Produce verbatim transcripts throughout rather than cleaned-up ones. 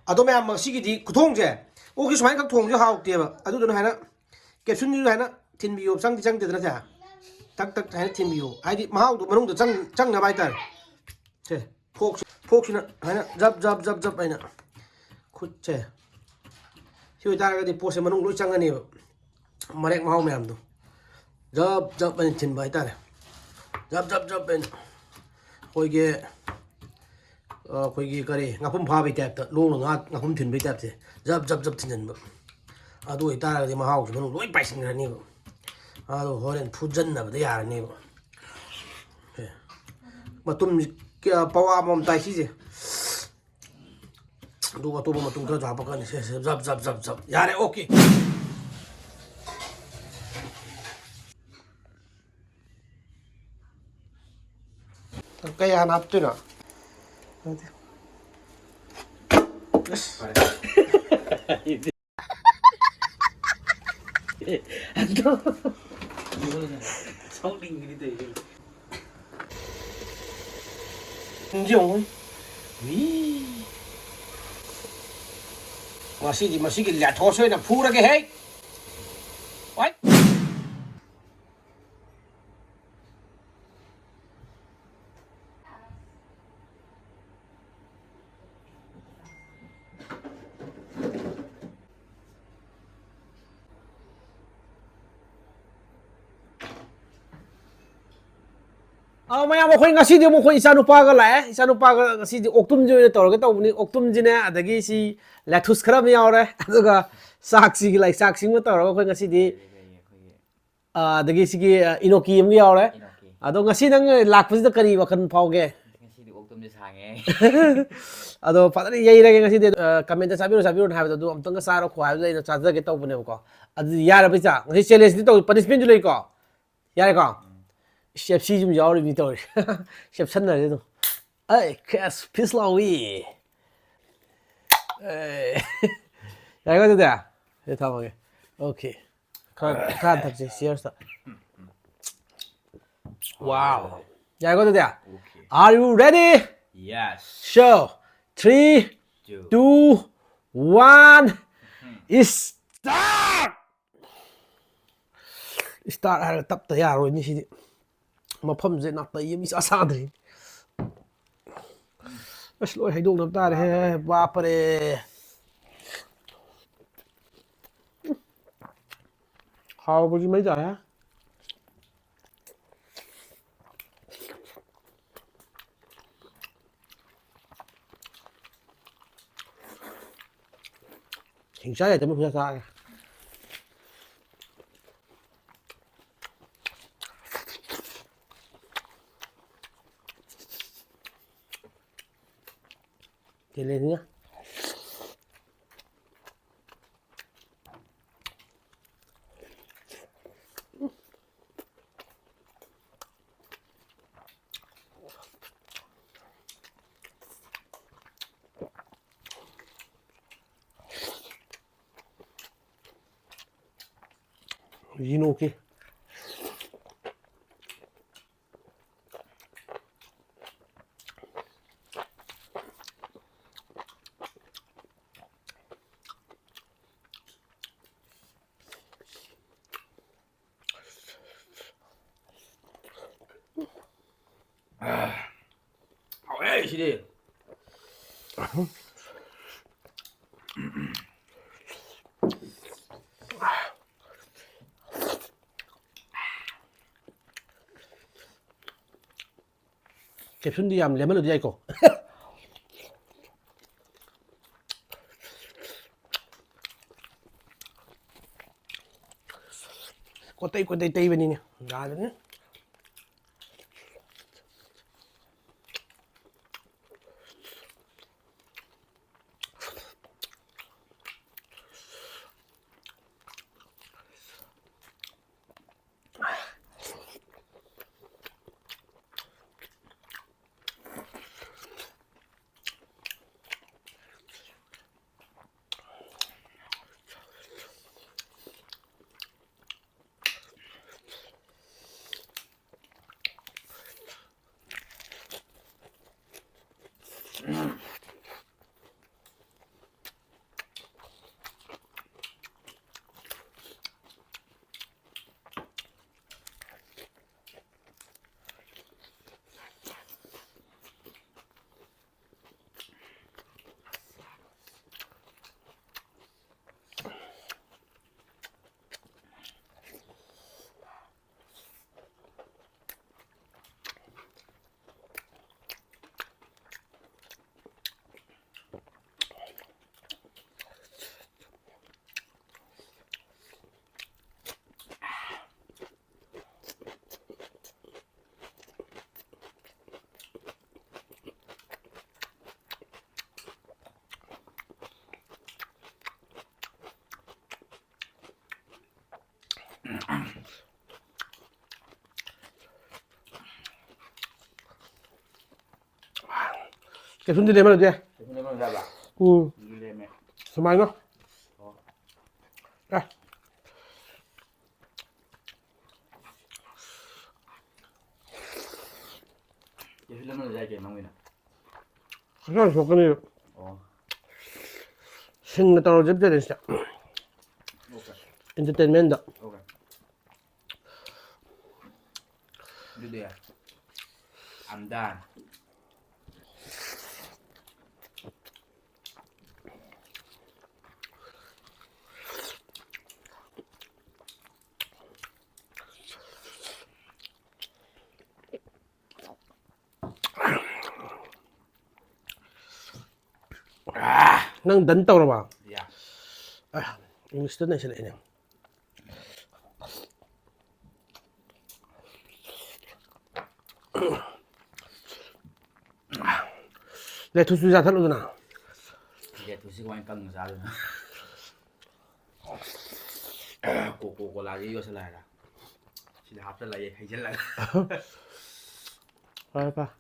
ꯑꯗꯣ ꯃꯌꯥꯝ, ꯃꯁꯤꯒꯤꯗꯤ ꯈꯨꯊꯣꯡꯁꯦ, ꯑꯣꯛꯁꯤ ꯁꯨꯃꯥꯏꯅ ꯈꯛ ꯊꯣꯡꯕꯁꯦ ꯍꯥꯎꯇꯦꯕ꯫ ꯑꯗꯨꯗꯨꯅ ꯍꯥꯏꯅ ꯀꯦꯞꯁꯨꯜꯁꯤꯁꯨ ꯍꯥꯏꯅ ꯊꯤꯟꯕꯤꯌꯣ, ꯆꯪꯗꯤ ꯆꯪꯗꯦꯗꯅ ꯁꯦ꯫ ꯇꯛ ꯇꯛ ꯍꯥꯏꯅ ꯊꯤꯟꯕꯤꯌꯣ, ꯍꯥꯏꯗꯤ ꯃꯍꯥꯎꯗꯣ ꯃꯅꯨꯡꯗ ꯆꯪ-, ꯆꯪꯅꯕ ꯍꯥꯏꯇꯥꯔꯦ꯫ ꯁꯦ, ꯐꯣꯛꯁ-, ꯐꯣꯛꯁꯤꯅ ꯍꯥꯏꯅ ꯖꯕ ꯖꯕ ꯖꯕ ꯖꯕ ꯍꯥꯏꯅ ꯈꯨꯠꯁꯦ, ꯁꯤ ꯑꯣꯏꯇꯥꯔꯒꯗꯤ ꯄꯣꯠꯁꯦ ꯃꯅꯨꯡ ꯂꯣꯏ ꯆꯪꯉꯅꯦꯕ꯫ ꯃꯔꯦꯛ ꯃꯍꯥꯎ ꯃꯌꯥꯝꯗꯣ ꯖꯕ ꯖꯕ ꯍꯥꯏꯅ ꯊꯤꯟꯕ ꯍꯥꯏꯇꯥꯔꯦ꯫ ꯖꯕ ꯖꯕ ꯖꯕ ꯍꯥꯏꯅ ꯑꯩꯈꯣꯏꯒꯤ, ꯑ, ꯑꯩꯈꯣꯏꯒꯤ ꯀꯔꯤ, ꯉꯥꯄꯨꯝ ꯐꯥꯕꯩ ꯇꯥꯏꯞꯇ, ꯂꯣꯡꯅ ꯉꯥ ꯉꯥꯄꯨꯝ ꯊꯤꯟꯕꯩ ꯇꯥꯏꯞꯁꯦ ꯖꯕ ꯖꯕ ꯖꯕ ꯊꯤꯟꯖꯤꯟꯕ꯫ ꯑꯗꯨ ꯑꯣꯏꯇꯥꯔꯒꯗꯤ ꯃꯍꯥꯎꯁꯦ ꯃꯅꯨꯡ ꯂꯣꯏ ꯄꯥꯏꯁꯤꯟꯈ꯭ꯔꯅꯦꯕ꯫ ꯑꯗꯣ ꯍꯣꯔꯦꯟ ꯐꯨꯖꯟꯅꯕꯗ ꯌꯥꯔꯅꯦꯕ꯫ ꯁꯦ꯫ ꯃꯇꯨꯝꯁꯤ ꯀꯌꯥ, ꯄꯋꯥ ꯑꯃꯃꯝ ꯇꯥꯏ ꯁꯤꯁꯦ꯫ ꯑꯗꯨꯒ ꯑꯇꯣꯞꯄ ꯃꯇꯨꯝ ꯈꯔꯁꯨ ꯍꯥꯞꯄꯛꯀꯅꯤ꯫ ꯁꯦ, ꯁꯦ, ꯖꯕ, ꯖꯕ, ꯖꯕ, ꯖꯕ꯫ ꯌꯥꯔꯦ, ꯑꯣꯀꯦ꯫ ꯀꯩ ꯍꯥꯟꯅ ꯍꯥꯞꯇꯣꯏꯅꯣ? ꯑꯁ꯫ ꯑꯗꯣ ꯁꯥꯎꯅꯤꯡꯉꯤꯅꯤ ꯇꯧꯔꯤꯁꯦ꯫ ꯌꯦꯡꯉꯨ꯫ ꯃꯤ꯫ ꯉꯁꯤꯗꯤ ꯃꯁꯤꯒꯤ ꯂꯦꯊꯣꯁ ꯑꯣꯏꯅ ꯐꯨꯔꯒꯦ ꯍꯦ꯫ ꯋꯥꯏ꯫ ꯑꯧ, ꯃꯌꯥꯝ, ꯑꯩꯈꯣꯏ ꯉꯁꯤꯗꯤ ꯑꯃꯨꯛ ꯑꯩꯈꯣꯏ ꯏꯆꯥꯅꯨꯄꯥꯒ ꯂꯥꯛꯑꯦ꯫ ꯏꯆꯥꯅꯨꯄꯥꯒ ꯉꯁꯤꯗꯤ ꯑꯣꯛꯇꯨꯝꯁꯦ ꯑꯣꯏꯅ ꯇꯧꯔꯒꯦ ꯇꯧꯕꯅꯤ꯫ ꯑꯣꯛꯇꯨꯝꯁꯤꯅꯦ, ꯑꯗꯒꯤ ꯁꯤ ꯂꯦꯊꯨꯁ ꯈꯔ ꯑꯃ ꯌꯥꯎꯔꯦ, ꯑꯗꯨꯒ ꯆꯥꯛꯁꯤꯒꯤ ꯂꯥꯏ ꯆꯥꯛꯁꯤꯡꯕ ꯇꯧꯔꯒ ꯑꯩꯈꯣꯏ ꯉꯁꯤꯗꯤ, ꯑ, ꯑꯗꯒꯤ ꯁꯤꯒꯤ, ꯑ, ꯏꯅꯣꯀꯤ ꯑꯃꯒ ꯌꯥꯎꯔꯦ꯫ ꯏꯅꯣꯀꯤ꯫ ꯑꯗꯣ ꯉꯁꯤ ꯅꯪ ꯂꯥꯛꯄꯁꯤꯗ ꯀꯔꯤ ꯋꯥꯈꯜ ꯐꯥꯎꯒꯦ? ꯉꯁꯤꯗꯤ ꯑꯣꯛꯇꯨꯝꯁꯦ ꯁꯥꯡꯉꯦ꯫ ꯑꯗꯣ ꯐꯖꯅ ꯌꯩꯔꯒꯦ ꯉꯁꯤꯗꯤ꯫ ꯑ, ꯀꯃꯦꯟꯇ "ꯆꯥꯕꯤꯔꯣ, ꯆꯥꯕꯤꯔꯣꯅ" ꯍꯥꯏꯕꯗꯣ ꯑꯗꯨ ꯑꯃꯨꯛꯇꯪꯒ ꯆꯥꯔꯣ ꯈꯣ ꯍꯥꯏꯕꯗꯨꯗ ꯑꯩꯅ ꯆꯥꯖꯒꯦ ꯇꯧꯕꯅꯦꯕꯀꯣ꯫ ꯑꯗꯨꯗꯤ ꯌꯥꯔꯕ ꯏꯆꯥ? ꯉꯁꯤ ꯆꯦꯂꯦꯟꯖꯇꯤ ꯇꯧ, ꯄꯅꯤꯁꯃꯦꯟꯁꯨ ꯂꯩꯀꯣ? ꯌꯥꯔꯦꯀꯣ? ꯎꯝ꯫ ꯁꯤ ꯑꯦꯐ ꯁꯤꯁꯨ ꯌꯥꯎꯔꯤꯕꯅꯤ ꯇꯧꯔꯤ꯫ ꯆꯦꯞꯁꯟꯅꯔꯦ ꯑꯗꯨꯝ꯫ ꯑꯩ ꯈꯦꯁ ꯐꯤꯁ ꯂꯥꯎꯏ꯫ ꯑꯦ꯫ ꯌꯥꯔꯦꯀꯣ ꯑꯗꯨꯗꯤ? ꯁꯤ ꯊꯝꯃꯒꯦ꯫ ꯑꯣꯀꯦ꯫ ꯈꯔ, ꯈꯔ ꯊꯛꯁꯤ, ꯆꯤꯌꯔꯁꯇ꯫ ꯋꯥꯎ꯫ ꯌꯥꯔꯦꯀꯣ ꯑꯗꯨꯗꯤ? Okay. Are you ready? Yes. So, three, Two, one, start! Start ꯍꯥꯏꯔꯒ ꯇꯞꯇ ꯌꯥꯔꯣꯏꯅꯤ ꯁꯤꯗꯤ꯫ ꯃꯐꯝꯁꯦ ꯅꯥꯇꯩ ꯑꯃ ꯏꯆꯥ ꯆꯥꯗ꯭ꯔꯤ꯫ ꯑꯁ, ꯂꯣꯏ ꯍꯩꯗꯣꯛꯅꯕ ꯇꯥꯔꯦꯍꯦ꯫ ꯕꯥꯞꯄꯔꯦ꯫ ꯍꯥꯎꯕꯁꯤ ꯃꯩ ꯇꯥꯔꯦ꯫ ꯍꯤꯡꯆꯥ ꯂꯩꯇꯕ ꯄꯩꯁꯥ ꯆꯥꯔꯦ꯫ ꯀꯦꯂꯦꯟꯁꯤꯅ꯫ ꯌꯦꯅꯣꯛꯀꯤ꯫ ꯍꯥꯎꯋꯦ ꯁꯤꯗꯤ꯫ ꯀꯦꯞꯁꯨꯟꯗꯤ ꯌꯥꯝ ꯂꯦꯝꯍꯜꯂꯨꯗꯤ ꯌꯥꯏꯀꯣ꯫ ꯀꯣꯠꯇꯩ ꯀꯣꯠꯇꯩ ꯇꯩꯕꯅꯤꯅꯦ꯫ ꯌꯥꯗꯕꯅꯤ꯫ ꯀꯩꯁꯨꯝꯗꯤ ꯂꯦꯝꯃꯔꯣꯏꯗꯦ꯫ ꯀꯩꯁꯨ ꯂꯦꯝꯃꯔꯣꯏ ꯍꯥꯏꯕ? ꯎꯝ꯫ ꯑꯗꯨꯗꯤ ꯂꯦꯝꯃꯦ꯫ ꯁꯨꯃꯥꯏꯅ꯫ ꯑꯦ꯫ ꯀꯩꯁꯨ ꯂꯦꯝꯃꯔꯣꯏ ꯍꯥꯏ ꯀꯩꯅꯣ ꯅꯪꯒꯤꯅ? ꯍꯛꯆꯥꯡ ꯁꯣꯛꯀꯅꯤ꯫ ꯑꯣ꯫ ꯁꯤꯡꯅ ꯇꯧꯔꯁꯦ ꯆꯦꯂꯦꯟꯖꯇ꯫ ꯑꯣꯀꯦ꯫ ꯑꯦꯟꯇꯔꯇꯦꯟꯃꯦꯟꯗ꯫ ꯑꯣꯀꯦ꯫ ꯑꯗꯨꯗꯤ I'm done. ꯅꯪ ꯗꯟ ꯇꯧꯔꯕ? Yeah. ꯏꯪꯂꯤꯁꯇ ꯅꯩꯁꯤꯜꯂꯛꯏꯅꯦ꯫ ꯂꯦꯊꯨꯁꯨ ꯆꯥꯊꯠꯂꯨꯗꯅ꯫ ꯂꯦꯊꯨꯁꯤ ꯀꯃꯥꯏꯅ ꯀꯪꯅ ꯆꯥꯗꯣꯏꯅꯣ? ꯀꯣꯀꯣ ꯀꯣꯂꯥꯁꯦ ꯌꯣꯠꯁꯜꯂꯛꯑꯒ ꯁꯤꯗ ꯍꯥꯞꯆꯜꯂꯒ ꯍꯩꯖꯜꯂꯒ꯫ ꯐꯔꯦ ꯐꯔꯦ꯫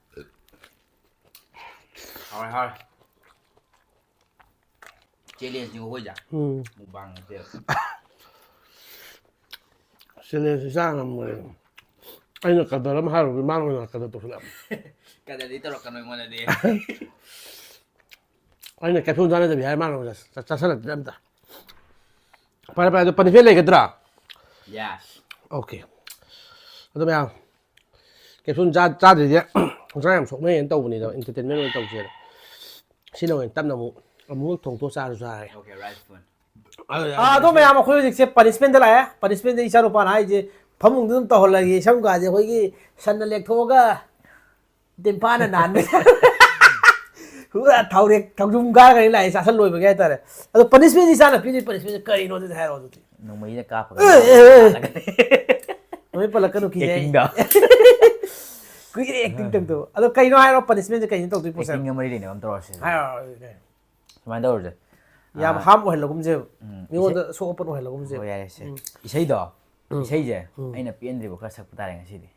ꯍꯥꯎꯔꯦ ꯍꯥꯎꯔꯦ꯫ ꯆꯦꯂꯦꯟꯖꯅꯤ ꯑꯩꯈꯣꯏꯁꯦ꯫ ꯎꯝ꯫ ꯃꯨꯛꯕꯥꯡ ꯅꯠꯇꯦ꯫ ꯆꯦꯂꯦꯟꯖꯁꯤ ꯆꯥ ꯉꯝꯃꯣꯏ꯫ ꯑꯩꯅ ꯀꯗꯔ ꯑꯃ ꯍꯥꯏꯔꯨꯕꯗꯤ ꯃꯥꯅ ꯑꯣꯏꯅ ꯀꯗꯔ ꯇꯧꯁꯤꯜꯂꯛꯑꯦ꯫ ꯀꯗꯔꯗꯤ ꯇꯧꯔꯛꯀꯅꯨ ꯑꯩꯉꯣꯟꯗꯗꯤ꯫ ꯑꯩꯅ ꯀꯦꯞꯁꯨꯜ ꯆꯥꯟꯅꯗꯕꯤ ꯍꯥꯏꯔ ꯃꯥꯅ ꯑꯣꯏꯅ ꯆꯥ- ꯆꯥꯁꯤꯜꯂꯛꯇ꯭ꯔꯦ ꯑꯝꯇ꯫ ꯐꯔꯦ ꯐꯔꯦ, ꯑꯗꯣ ꯄꯅꯤꯁꯃꯦꯟ ꯂꯩꯒꯗ꯭ꯔꯥ? Yes. ꯑꯣꯀꯦ꯫ ꯑꯗꯣ ꯃꯌꯥꯝ ꯀꯦꯞꯁꯨꯜ ꯆꯥ ꯆꯥꯗ꯭ꯔꯤꯁꯦ ꯍꯛꯆꯥꯡ ꯌꯥꯝ ꯁꯣꯛꯅꯩꯌꯦꯅ ꯇꯧꯕꯅꯤꯗ, ꯑꯦꯟꯇꯔꯇꯦꯟꯃꯦꯟ ꯑꯣꯏꯅ ꯇꯧꯁꯦꯅ꯫ ꯁꯤꯅ ꯑꯣꯏꯅ ꯇꯞꯅ ꯑꯃꯨꯛ ꯑꯃꯨꯛ ꯊꯣꯡꯗꯣꯛ ꯆꯥꯔꯁꯨ ꯆꯥꯔꯦ꯫ Okay, right spoon. ꯑꯗꯣ ꯃꯌꯥꯝ ꯑꯩꯈꯣꯏ ꯍꯧꯖꯤꯛꯁꯦ ꯄꯅꯤꯁꯃꯦꯟꯗ ꯂꯥꯛꯑꯦ꯫ ꯄꯅꯤꯁꯃꯦꯟꯗ ꯏꯆꯥ ꯅꯨꯄꯥꯅ ꯍꯥꯏꯁꯦ ꯐꯃꯨꯡꯗ ꯑꯗꯨꯝ ꯇꯧꯍꯜꯂꯒꯦ, ꯁꯝꯒꯥꯁꯦ ꯑꯩꯈꯣꯏꯒꯤ ꯁꯟꯅ ꯂꯦꯛꯊꯣꯛꯑꯒ ꯇꯤꯝꯐꯥꯅ ꯅꯥꯟꯕ꯫ ꯄꯨꯔꯥ ꯊꯥꯎꯔꯦꯛ ꯊꯥꯎꯖꯨꯝ ꯀꯥꯔꯒꯅꯤ ꯂꯥꯛꯑꯦ, ꯆꯥꯁꯟ ꯂꯣꯏꯕꯒꯤ ꯍꯥꯏꯇꯥꯔꯦ꯫ ꯑꯗꯣ ꯄꯅꯤꯁꯃꯦꯟꯁꯤ ꯆꯥꯅ ꯄꯤꯗꯣꯏ ꯄꯅꯤꯁꯃꯦꯟꯁꯤ ꯀꯔꯤꯅꯣ ꯑꯗꯨꯗꯤ ꯍꯥꯏꯔꯣ ꯑꯗꯨꯗꯤ꯫ ꯅꯣꯡꯃꯩꯅ ꯀꯥꯞꯄꯒ ꯑꯦ, ꯑꯦ, ꯑꯦ꯫ ꯍꯥꯠꯂꯒꯅꯤ꯫ ꯅꯣꯡꯃꯩ ꯄꯜꯂꯛꯀꯅꯨ ꯀꯤꯖꯩ ꯑꯩ꯫ Actingꯗꯣ꯫ ꯀꯨꯏꯔꯦ acting ꯇꯧꯗꯕ꯫ ꯑꯗꯣ ꯀꯩꯅꯣ ꯍꯥꯏꯔꯣ, punishmentꯁꯦ ꯀꯩꯅꯣ ꯇꯧꯗꯣꯏ ꯄꯣꯠꯁꯦ? Actingꯒ ꯃꯔꯤ ꯂꯩꯅꯕ ꯑꯃ ꯇꯧꯔꯁꯦ꯫ ꯍꯥꯏꯔꯣ, ꯍꯥꯏꯔꯣ, ꯍꯥꯏꯔꯣ꯫ ꯁꯨꯃꯥꯏꯅ ꯇꯧꯔꯁꯦ꯫ ꯌꯥꯝ ꯑꯥ, harm ꯑꯣꯏꯍꯜꯂꯒꯨꯝꯁꯦꯕ꯫ ꯎꯝ, ꯃꯤꯉꯣꯟꯗ ꯁꯣꯛ ꯑꯄꯟ ꯑꯣꯏꯍꯜꯂꯒꯨꯝꯁꯦꯕ꯫ ꯍꯣꯏ, ꯌꯥꯏꯌꯦ, ꯁꯦ꯫ ꯎꯝ꯫ ꯏꯁꯩꯗꯣ, ꯎꯝ꯫ ꯏꯁꯩꯁꯦ ꯎꯝ꯫ ꯑꯩꯅ ꯄꯦꯟꯗ꯭ꯔꯤꯕ ꯈꯔ ꯁꯛꯄ ꯇꯥꯔꯦ ꯉꯁꯤꯗꯤ꯫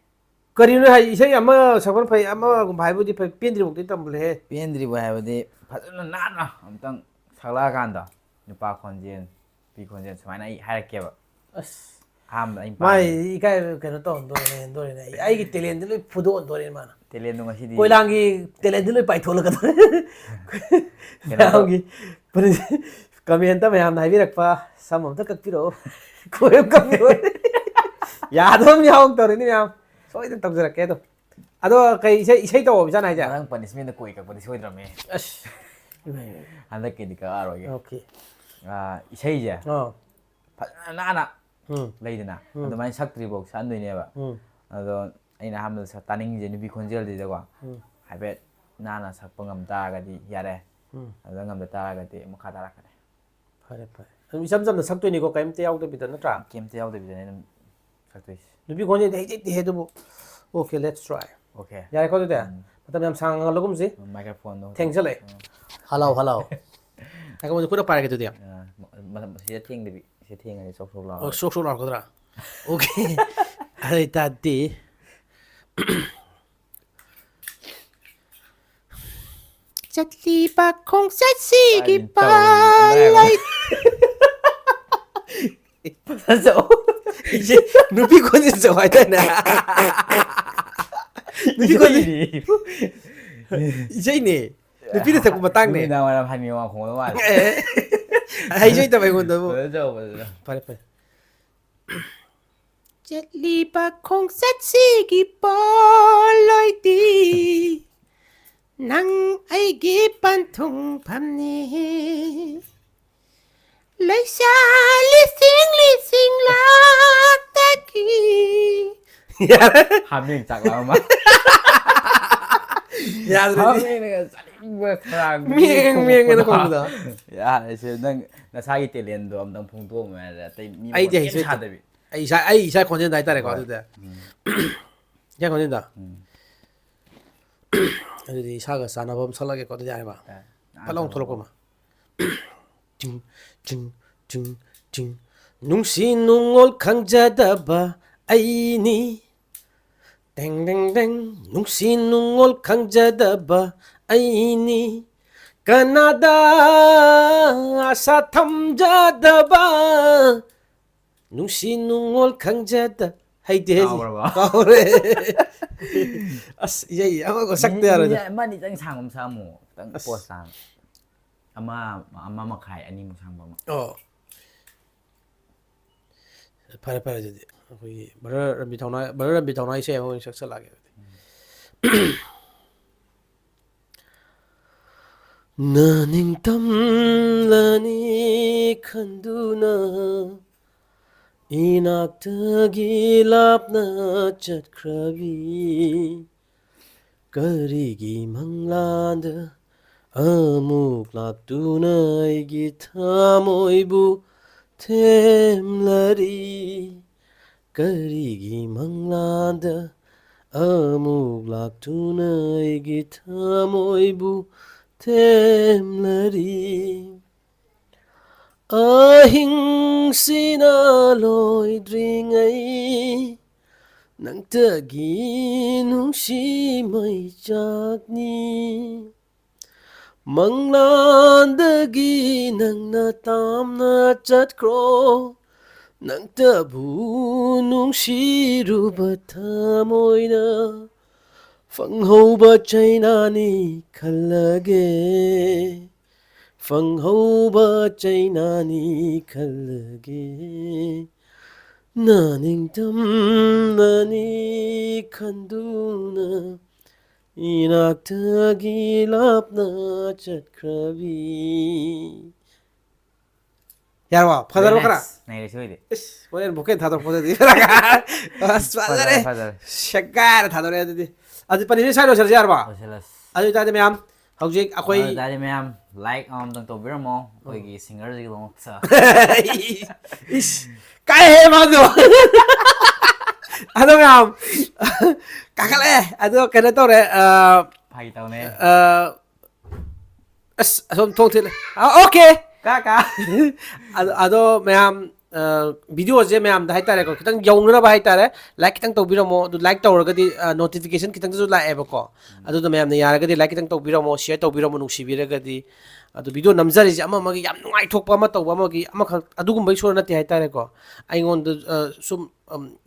ꯀꯔꯤꯅꯣ ꯍꯥꯏ, ꯏꯁꯩ ꯑꯃ ꯁꯛꯄꯅ ꯐꯩ, ꯑꯃꯒꯨꯝꯕ ꯍꯥꯏꯕꯨꯗꯤ ꯐꯩ, ꯄꯦꯟꯗ꯭ꯔꯤꯐꯥꯎꯗꯤ ꯇꯝꯕꯂꯦꯍꯦ꯫ ꯄꯦꯟꯗ꯭ꯔꯤꯕ ꯍꯥꯏꯕꯗꯤ ꯐꯖꯅ ꯅꯥꯟꯅ ꯑꯝꯇꯪ ꯁꯛꯂꯛꯑꯀꯥꯟꯗ ꯅꯨꯄꯥ ꯈꯣꯟꯖꯦꯜ, ꯅꯨꯄꯤ ꯈꯣꯟꯖꯦꯜ ꯁꯨꯃꯥꯏꯅ ꯑꯩ ꯍꯥꯏꯔꯛꯀꯦꯕ꯫ ꯑꯁ, ꯑꯍꯥꯟꯕꯗ ꯑꯩꯅ ꯃꯥ ꯄꯥꯝꯃꯤ ꯏꯀꯥꯏ ꯀꯩꯅꯣ ꯇꯧꯍꯟꯗꯣꯔꯦ, ꯍꯦꯟꯗꯣꯔꯦꯅꯦ꯫ ꯑꯩ, ꯑꯩꯒꯤ talentꯗꯤ ꯂꯣꯏ ꯐꯨꯗꯣꯛꯍꯟꯗꯣꯔꯦ ꯃꯥꯅ꯫ Talentꯗꯣ ꯉꯁꯤꯗꯤ ꯀꯣꯏꯂꯥꯡꯒꯤ talentꯗꯤ ꯂꯣꯏ ꯄꯥꯏꯊꯣꯛꯂꯛꯀꯗꯧꯔꯦ꯫ ꯀꯩꯅꯣ ꯇꯧ- ꯃꯌꯥꯝꯒꯤ comment ꯃꯌꯥꯝꯅ ꯍꯥꯏꯕꯤꯔꯛꯄ, "ꯁꯝ ꯑꯝꯇ ꯀꯛꯄꯤꯔꯛꯑꯣ, ꯀꯣꯏ ꯑꯃ ꯀꯛꯄꯤꯔꯛꯑꯣ", ꯌꯥꯗꯕ ꯑꯃ ꯌꯥꯎꯔꯛꯇꯧꯔꯤꯅꯤ ꯃꯌꯥꯝ꯫ ꯁꯣꯏꯗꯅ ꯇꯧꯖꯔꯛꯀꯦ ꯑꯗꯣ꯫ ꯑꯗꯣ ꯀꯩ ꯏꯁꯩ, ꯏꯁꯩ ꯇꯧꯕ ꯏꯆꯥꯅ ꯍꯥꯏꯁꯦ? ꯃꯊꯪ punishmentꯗ ꯀꯣꯏ ꯀꯛꯄꯗꯤ ꯁꯣꯏꯗ꯭ꯔꯕꯅꯦ꯫ ꯑꯁ꯫ ꯍꯟꯗꯛꯀꯤꯗꯤ ꯀꯛꯑꯔꯣꯏꯒꯦ꯫ OK꯫ ꯑꯥ, ꯏꯁꯩꯁꯦ ꯑꯥ꯫ ꯐꯖꯅ ꯅꯥꯟꯅ ꯎꯝ꯫ ꯂꯩꯗꯅ ꯎꯝ꯫ ꯑꯗꯨꯃꯥꯏꯅ ꯁꯛꯇ꯭ꯔꯤꯐꯥꯎ ꯁꯛꯍꯟꯗꯣꯏꯅꯦꯕ꯫ ꯎꯝ꯫ ꯑꯗꯣ ꯑꯩꯅ ꯑꯍꯥꯟꯕꯗ ꯁꯛ-, ꯇꯥꯅꯤꯡꯉꯤꯁꯦ ꯅꯨꯄꯤ ꯈꯣꯟꯖꯦꯜꯁꯤꯗꯀꯣ꯫ ꯎꯝ꯫ ꯍꯥꯏꯐꯦꯠ ꯅꯥꯟꯅ ꯁꯛꯄ ꯉꯝ ꯇꯥꯔꯒꯗꯤ ꯌꯥꯔꯦ꯫ ꯎꯝ꯫ ꯑꯗꯨꯗ ꯉꯝꯗ ꯇꯥꯔꯒꯗꯤ ꯃꯈꯥ ꯇꯥꯔꯛꯀꯅꯤ꯫ ꯐꯔꯦ, ꯐꯔꯦ꯫ ꯑꯗꯨꯝ ꯏꯆꯝ ꯆꯝꯅ ꯁꯛꯇꯣꯏꯅꯤꯀꯣ, ꯀꯩꯝꯇ ꯌꯥꯎꯗꯕꯤꯗ, ꯅꯠꯇ꯭ꯔꯥ? ꯀꯩꯝꯇ ꯌꯥꯎꯗꯕꯤꯗꯅꯦ ꯑꯗꯨꯝ ꯁꯛꯇꯣꯏꯁꯦ꯫ ꯅꯨꯄꯤ ꯈꯣꯟꯖꯦꯜꯗꯤ ꯍꯩꯖꯩꯇꯦꯍꯦ ꯑꯗꯨꯕꯨ꯫ OK, let's try꯫ OK꯫ ꯌꯥꯔꯦꯀꯣ ꯑꯗꯨꯗꯤ? ꯎꯝ꯫ ꯃꯇꯝ ꯌꯥꯝ ꯁꯥꯡꯅ ꯉꯜꯂꯒꯨꯝꯁꯤ꯫ Microphoneꯗꯣ ꯊꯦꯡꯖꯜꯂꯛꯑꯦ꯫ ꯎꯝ꯫ Hello, hello. ꯉꯥꯏꯈꯣ, ꯃꯗꯨ ꯈꯨꯠꯅ ꯄꯥꯏꯔꯒꯦ ꯑꯗꯨꯗꯤ꯫ ꯑꯥ, ꯃ-, ꯃ-, ꯁꯤꯗ ꯊꯦꯡꯗꯕꯤ, ꯁꯤꯗ ꯊꯦꯡꯉꯗꯤ ꯆꯣꯛ ꯆꯣꯛ ꯑꯣ, ꯂꯥꯎꯔꯦ꯫ ꯁ꯭ꯔꯣꯛ ꯁ꯭ꯔꯣꯛ ꯂꯥꯎꯔꯛꯀꯗ꯭ꯔꯥ? OK꯫ ꯑꯗꯨ ꯑꯣꯏꯇꯥꯔꯗꯤ, ꯆꯠꯂꯤꯕ ꯈꯣꯡꯆꯠꯁꯤꯒꯤ ꯀꯥꯏꯗꯩꯅꯣ ꯇꯧꯔꯤꯁꯦ? ꯄꯥꯂꯩ꯫ ꯏꯁꯩ, ꯅꯨꯄꯤ ꯈꯣꯟꯖꯦꯜ ꯁꯛꯑꯣ ꯍꯥꯏꯗꯥꯏꯅꯦ? ꯅꯨꯄꯤ ꯈꯣꯟꯖꯦꯜ, ꯏꯁꯩꯅꯤ꯫ ꯏꯁꯩꯅꯦ꯫ ꯅꯨꯄꯤꯅ ꯁꯛꯄ ꯃꯇꯥꯡꯅꯦ꯫ ꯅꯨꯃꯤꯗꯥꯡ ꯋꯥꯏꯔꯝ ꯍꯥꯏꯅꯤ ꯋꯥꯡꯈꯣꯡꯗ ꯃꯥꯜꯂꯦ꯫ ꯑꯦ, ꯍꯩꯖꯩꯇꯕ ꯑꯩꯉꯣꯟꯗꯕꯨ꯫ ꯐꯖꯅ ꯇꯧ, ꯐꯖꯅ꯫ ꯐꯔꯦ, ꯐꯔꯦ꯫ ꯆꯠꯂꯤꯕ ꯈꯣꯡꯆꯠꯁꯤꯒꯤ ꯄꯣꯠꯂꯣꯏꯗꯤ ꯅꯪ ꯑꯩꯒꯤ ꯄꯟꯊꯨꯡꯐꯝꯅꯤ꯫ ꯂꯩꯁꯥ ꯂꯤꯁꯤꯡ ꯂꯤꯁꯤꯡ ꯂꯥꯛꯇꯒꯤ꯫ ꯌꯥꯔꯦ꯫ ꯍꯥꯃꯦꯡ ꯆꯥꯛ ꯂꯥꯝꯃ ꯃꯥꯜꯂꯦ꯫ ꯌꯥꯗ꯭ꯔꯗꯤ꯫ ꯍꯥꯃꯦꯡꯅꯒ ꯆꯥꯅꯤꯡꯕ ꯈꯧꯔꯥꯡꯕꯒꯤ ꯃꯦꯡ, ꯃꯦꯡ ꯑꯅ ꯈꯣꯡꯄꯗꯣ꯫ ꯈꯣꯡꯕꯗꯣ꯫ ꯌꯥꯔꯦꯁꯦ, ꯅꯪ ꯅꯁꯥꯒꯤ talentꯗꯣ ꯑꯝꯇꯪ ꯐꯣꯡꯗꯣꯛꯑꯝꯃꯣ ꯌꯥꯔꯦ, ꯑꯇꯩ ꯃꯤ ꯑꯩꯗꯤ ꯃꯈꯣꯟ ꯀꯩꯝ ꯍꯩꯖꯩ-, ꯁꯥꯗꯕꯤ꯫ ꯑꯩ ꯏꯁꯥ, ꯑꯩ ꯏꯁꯥ ꯈꯣꯟꯖꯦꯜꯗ ꯍꯥꯏꯇꯥꯔꯦꯀꯣ꯫ ꯍꯣꯏ꯫ ꯑꯗꯨꯗꯤ ꯎꯝ꯫ ꯏꯁꯥ ꯈꯣꯟꯖꯦꯜꯗ꯫ ꯎꯝ꯫ ꯑꯗꯨꯗꯤ ꯏꯁꯥꯒ ꯆꯥꯟꯅꯕ ꯑꯃ ꯁꯛꯂꯛꯑꯒꯦꯀꯣ꯫ ꯑꯗꯨꯗꯤ ꯌꯥꯔꯦꯕ꯫ ꯑꯦ, ꯐꯠ ꯂꯥꯎꯅ ꯊꯣꯛꯂꯛꯑꯣ꯫ ꯊꯣꯛꯂꯛꯄ ꯑꯃ꯫ ꯆꯤꯡ, ꯆꯤꯡ, ꯆꯤꯡ, ꯆꯤꯡ꯫ ꯅꯨꯡꯁꯤ ꯅꯨꯡꯉꯣꯜ ꯈꯪꯖꯗꯕ ꯑꯩꯅꯤ꯫ ꯇꯦꯡ ꯇꯦꯡ ꯇꯦꯡ, ꯅꯨꯡꯁꯤ ꯅꯨꯡꯉꯣꯜ ꯈꯪꯖꯗꯕ ꯑꯩꯅꯤ, ꯀꯅꯥꯗ ꯑꯁꯥ ꯊꯝꯖꯗꯕ, ꯅꯨꯡꯁꯤ ꯅꯨꯡꯉꯣꯜ ꯈꯪꯖꯗ, ꯍꯩꯇꯦ, ꯍꯩꯇꯦ꯫ ꯀꯥꯎꯔꯕ? ꯀꯥꯎꯔꯦ꯫ ꯑꯁ, ꯏꯁꯩ ꯑꯃꯒ ꯁꯛꯇ ꯌꯥꯔꯣꯏꯗ꯫ ꯃꯤꯅꯤꯠ ꯑꯃ ꯑꯅꯤꯇꯪ ꯁꯥꯡꯕ ꯑꯃ ꯁꯥꯃꯨ, ꯈꯤꯇꯪ ꯑꯁ꯫ ꯄꯣꯁ ꯇꯥꯅ꯫ ꯑꯃ, ꯑꯃ ꯃꯈꯥꯏ, ꯑꯅꯤꯃꯨꯛ ꯁꯥꯡꯕ ꯑꯃ꯫ ꯑꯣ꯫ ꯐꯔꯦ, ꯐꯔꯦ, ꯑꯗꯨꯗꯤ ꯑꯩꯈꯣꯏꯒꯤ ꯕ꯭ꯔꯗꯔ ꯔꯟꯕꯤ ꯊꯧꯅꯥ, ꯕ꯭ꯔꯗꯔ ꯔꯟꯕꯤ ꯊꯧꯅꯥ ꯏꯁꯩ ꯑꯃ ꯑꯣꯏꯅ ꯁꯛꯆꯜꯂꯛꯑꯒꯦ ꯑꯗꯨꯗꯤ꯫ ꯅ ꯅꯤꯡꯇꯝꯂꯅꯤ ꯈꯟꯗꯨꯅ ꯏꯅꯥꯛꯇꯒꯤ ꯂꯥꯞꯅ ꯆꯠꯈ꯭ꯔꯕꯤ, ꯀꯔꯤꯒꯤ ꯃꯪꯂꯥꯟꯗ ꯑꯃꯨꯛ ꯂꯥꯛꯇꯨꯅ ꯑꯩꯒꯤ ꯊꯃꯣꯏꯕꯨ ꯊꯦꯝꯂꯔꯤ? ꯀꯔꯤꯒꯤ ꯃꯪꯂꯥꯟꯗ ꯑꯃꯨꯛ ꯂꯥꯛꯇꯨꯅ ꯑꯩꯒꯤ ꯊꯃꯣꯏꯕꯨ ꯊꯦꯝꯂꯔꯤ? ꯑꯍꯤꯡꯁꯤꯅ ꯂꯣꯏꯗ꯭ꯔꯤꯉꯩ ꯅꯪꯇꯒꯤ ꯅꯨꯡꯁꯤ ꯃꯩꯆꯥꯛꯅꯤ꯫ ꯃꯪꯂꯥꯟꯗꯒꯤ ꯅꯪꯅ ꯇꯥꯝꯅ ꯆꯠꯈ꯭ꯔꯣ, ꯅꯪꯇꯕꯨ ꯅꯨꯡꯁꯤꯔꯨꯕ ꯊꯃꯣꯏꯅ ꯐꯪꯍꯧꯕ ꯆꯩꯅꯥꯅꯤ ꯈꯜꯂꯒꯦ, ꯐꯪꯍꯧꯕ ꯆꯩꯅꯥꯅꯤ ꯈꯜꯂꯒꯦ꯫ ꯅ ꯅꯤꯡꯇꯝꯂꯅꯤ ꯈꯟꯗꯨꯅ ꯏꯅꯥꯛꯇꯒꯤ ꯂꯥꯞꯅ ꯆꯠꯈ꯭ꯔꯕꯤ꯫ ꯌꯥꯔꯕ? ꯐꯖꯔꯕ ꯈꯔ? Very nice. ꯅꯩꯔꯦ ꯁꯤ ꯑꯣꯏꯗꯤ꯫ ꯏꯁ, ꯍꯣꯔꯦꯟ ꯚꯣꯀꯦꯜ ꯊꯥꯗꯣꯔꯛꯄꯗꯗꯤ꯫ ꯑꯁ, ꯐꯖꯔꯦ꯫ ꯐꯖꯔꯦ꯫ ꯁꯦꯒꯥꯏꯔ ꯊꯥꯗꯣꯔꯛꯑꯦ ꯑꯗꯨꯗꯤ꯫ ꯑꯗꯨ ꯄꯅꯤꯁꯤ ꯁ꯭ꯋꯥꯏꯗ ꯂꯣꯏꯁꯤꯜꯂꯁꯤ ꯌꯥꯔꯕ? ꯂꯣꯏꯁꯤꯜꯂꯁꯤ꯫ ꯑꯗꯨ ꯑꯣꯏꯇꯥꯔꯗꯤ ꯃꯌꯥꯝ, ꯍꯧꯖꯤꯛ ꯑꯩꯈꯣꯏ ꯑꯗꯨ ꯑꯣꯏꯇꯥꯔꯗꯤ ꯃꯌꯥꯝ, like ꯑꯃꯃꯝꯇꯪ ꯇꯧꯕꯤꯔꯝꯃꯣ ꯑꯩꯈꯣꯏꯒꯤ ꯁꯤꯡꯒꯔꯁꯤꯒꯤꯗꯃꯛꯇ꯫ ꯏꯁ, ꯀꯥꯏꯍꯦ ꯃꯥꯗꯣ꯫ ꯑꯗꯣ ꯃꯌꯥꯝ, ꯀꯥꯈꯠꯂꯛꯑꯦ꯫ ꯑꯗꯣ ꯀꯩꯅꯣ ꯇꯧꯔꯦ, ꯑ, ꯐꯥꯒꯤ ꯇꯧꯅꯦ꯫ ꯑ, ꯑꯁ, ꯑꯁꯣꯝ ꯊꯣꯡ ꯊꯤꯜꯂꯦ꯫ ꯑ, okay꯫ ꯀꯥ, ꯀꯥ꯫ ꯑꯗꯣ, ꯑꯗꯣ ꯃꯌꯥꯝ, ꯚꯤꯗꯤꯑꯣꯁꯦ ꯃꯌꯥꯝꯗ ꯍꯥꯏꯇꯥꯔꯦꯀꯣ, ꯈꯤꯇꯪ ꯌꯧꯅꯅꯕ ꯍꯥꯏꯇꯥꯔꯦ, ꯂꯥꯏꯛ ꯈꯤꯇꯪ ꯇꯧꯕꯤꯔꯝꯃꯣ꯫ ꯑꯗꯨ ꯂꯥꯏꯛ ꯇꯧꯔꯒꯗꯤ ꯅꯣꯇꯤꯐꯤꯀꯦꯁꯟ ꯈꯤꯇꯪꯁꯨ ꯂꯥꯛꯑꯦꯕꯀꯣ꯫ ꯑꯗꯨꯗ ꯃꯌꯥꯝꯅ ꯌꯥꯔꯒꯗꯤ ꯂꯥꯏꯛ ꯈꯤꯇꯪ ꯇꯧꯕꯤꯔꯝꯃꯣ, ꯁꯤꯌꯔ ꯇꯧꯕꯤꯔꯝꯃꯣ, ꯅꯨꯡꯁꯤꯕꯤꯔꯒꯗꯤ꯫ ꯑꯗꯨ ꯚꯤꯗꯤꯑꯣ ꯅꯝꯖꯔꯤꯁꯦ ꯑꯃ ꯑꯃꯒꯤ ꯌꯥꯝ ꯅꯨꯡꯉꯥꯏꯊꯣꯛꯄ ꯑꯃ ꯇꯧꯕ ꯑꯃꯒꯤ ꯑꯃꯈꯛ ꯑꯗꯨꯒꯨꯝꯕꯒꯤ ꯁꯣꯔ ꯅꯠꯇꯦ ꯍꯥꯏꯇꯥꯔꯦꯀꯣ꯫ ꯑꯩꯉꯣꯟꯗ ꯁꯨꯝ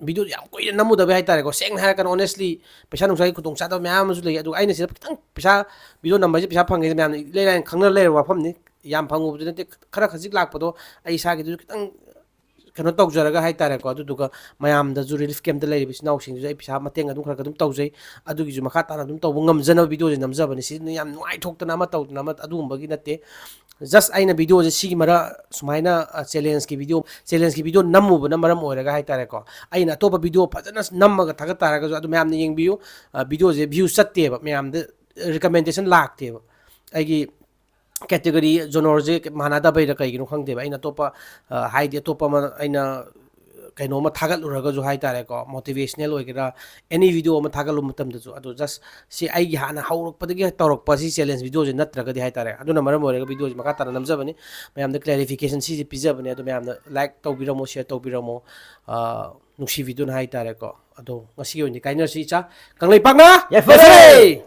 ꯚꯤꯗꯤꯑꯣ ꯌꯥꯝ ꯀꯨꯏꯅ ꯅꯝꯃꯨꯗꯕꯩ ꯍꯥꯏꯇꯥꯔꯦꯀꯣ, ꯁꯦꯡꯅ ꯍꯥꯏꯔꯀꯥꯟꯗ ꯑꯣꯅꯦꯁꯂꯤ ꯄꯩꯁꯥ ꯅꯨꯡꯁꯥꯒꯤ ꯈꯨꯗꯣꯡꯆꯥꯗꯕ ꯃꯌꯥꯝ ꯑꯃꯁꯨ ꯂꯩ꯫ ꯑꯗꯨꯒ ꯑꯩꯅ ꯁꯤꯗ ꯈꯤꯇꯪ ꯄꯩꯁꯥ, ꯚꯤꯗꯤꯑꯣ ꯅꯝꯕ ꯍꯥꯏꯁꯦ ꯄꯩꯁꯥ ꯐꯪꯉꯦꯁꯦ ꯃꯌꯥꯝꯅ ꯏꯂꯩ ꯂꯥꯏꯅ ꯈꯪꯅ ꯂꯩꯔꯕ ꯋꯥꯐꯝꯅꯤ꯫ ꯌꯥꯝ ꯐꯪꯉꯨꯕꯗꯤ ꯅꯠꯇꯦ, ꯈꯔ ꯈꯖꯤꯛ ꯂꯥꯛꯄꯗꯣ ꯑꯩ ꯏꯁꯥꯒꯤꯗꯨꯁꯨ ꯈꯤꯇꯪ ꯀꯩꯅꯣ ꯇꯧꯖꯔꯒ ꯍꯥꯏꯇꯥꯔꯦꯀꯣ꯫ ꯑꯗꯨꯗꯨꯒ ꯃꯌꯥꯝꯗꯁꯨ ꯔꯤꯂꯤꯐ ꯀꯦꯝꯞꯇ ꯂꯩꯔꯤꯕ ꯏꯆꯤꯟ ꯏꯅꯥꯎꯁꯤꯡꯗꯨꯁꯨ ꯑꯩ ꯄꯩꯁꯥ ꯃꯇꯦꯡ ꯑꯗꯨꯝ ꯈꯔ ꯈꯔ ꯑꯗꯨꯝ ꯇꯧꯖꯩ꯫ ꯑꯗꯨꯒꯤꯁꯨ ꯃꯈꯥ ꯇꯥꯅ ꯑꯗꯨꯝ ꯇꯧꯕ ꯉꯝꯖꯅꯕ ꯚꯤꯗꯤꯑꯣꯁꯦ ꯅꯝꯖꯕꯅꯤ꯫ ꯁꯤꯗꯅ ꯌꯥꯝ ꯅꯨꯡꯉꯥꯏꯊꯣꯛꯇꯅ ꯑꯃ ꯇꯧꯗꯅ ꯑꯃ ꯑꯗꯨꯒꯨꯝꯕꯒꯤ ꯅꯠꯇꯦ꯫ ꯖꯁ ꯑꯩꯅ ꯚꯤꯗꯤꯑꯣꯁꯦ ꯁꯤꯒꯤ ꯃꯔꯛ ꯁꯨꯃꯥꯏꯅ ꯆꯦꯂꯦꯟꯖꯀꯤ ꯚꯤꯗꯤꯑꯣ, ꯆꯦꯂꯦꯟꯖꯀꯤ ꯚꯤꯗꯤꯑꯣ ꯅꯝꯃꯨꯕꯅ ꯃꯔꯝ ꯑꯣꯏꯔꯒ ꯍꯥꯏꯇꯥꯔꯦꯀꯣ, ꯑꯩꯅ ꯑꯇꯣꯞꯄ ꯚꯤꯗꯤꯑꯣ ꯐꯖꯅ ꯅꯝꯃꯒ ꯊꯥꯒꯠ ꯇꯥꯔꯒꯁꯨ ꯑꯗꯨ ꯃꯌꯥꯝꯅ ꯌꯦꯡꯕꯤꯌꯨ꯫ ꯚꯤꯗꯤꯑꯣꯁꯦ ꯚ꯭ꯌꯨ ꯆꯠꯇꯦꯕ, ꯃꯌꯥꯝꯗ ꯔꯤꯀꯃꯦꯟꯗꯦꯁꯟ ꯂꯥꯛꯇꯦꯕ꯫ ꯑꯩꯒꯤ ꯀꯦꯇꯦꯒꯣꯔꯤ ꯖꯣꯅꯔꯁꯦ ꯃꯥꯟꯅꯗꯕꯩꯔꯥ ꯀꯩꯒꯤꯅꯣ ꯈꯪꯗꯦꯕ꯫ ꯑꯩꯅ ꯑꯇꯣꯞꯄ, ꯑ, ꯍꯥꯏꯗꯤ ꯑꯇꯣꯞꯄ ꯑꯃ ꯑꯩꯅ ꯀꯩꯅꯣꯝꯃ ꯊꯥꯒꯠꯂꯨꯔꯒꯁꯨ ꯍꯥꯏꯇꯥꯔꯦꯀꯣ, ꯃꯣꯇꯤꯚꯦꯁꯅꯦꯜ ꯑꯣꯏꯒꯦꯔꯥ, ꯑꯦꯅꯤ ꯚꯤꯗꯤꯑꯣ ꯑꯃ ꯊꯥꯒꯠꯂꯨꯕ ꯃꯇꯝꯗꯁꯨ, ꯑꯗꯣ ꯖꯁ ꯁꯤ ꯑꯩꯒꯤ ꯍꯥꯟꯅ ꯍꯧꯔꯛꯄꯗꯒꯤ ꯇꯧꯔꯛꯄ ꯁꯤ ꯆꯦꯂꯦꯟꯖ ꯚꯤꯗꯤꯑꯣꯁꯦ ꯅꯠꯇ꯭ꯔꯒꯗꯤ ꯍꯥꯏꯇꯥꯔꯦ꯫ ꯑꯗꯨꯅ ꯃꯔꯝ ꯑꯣꯏꯔꯒ ꯚꯤꯗꯤꯑꯣꯁꯦ ꯃꯈꯥ ꯇꯥꯅ ꯅꯝꯖꯕꯅꯤ꯫ ꯃꯌꯥꯝꯗ ꯀ꯭ꯂꯦꯔꯤꯐꯤꯀꯦꯁꯟ ꯁꯤꯁꯦ ꯄꯤꯖꯕꯅꯦ꯫ ꯑꯗꯣ ꯃꯌꯥꯝꯅ ꯂꯥꯏꯛ ꯇꯧꯕꯤꯔꯝꯃꯣ, ꯁꯤꯌꯔ ꯇꯧꯕꯤꯔꯝꯃꯣ, ꯑ, ꯅꯨꯡꯁꯤꯕꯤꯗꯨꯅ ꯍꯥꯏꯇꯥꯔꯦꯀꯣ꯫ ꯑꯗꯣ ꯉꯁꯤꯒꯤ ꯑꯣꯏꯅꯗꯤ ꯀꯥꯏꯅꯔꯁꯤ ꯏꯆꯥ꯫ ꯀꯪꯂꯩꯄꯥꯛꯅ ꯌꯥꯏꯐꯔꯦ! ꯌꯥꯏꯐꯔꯦ!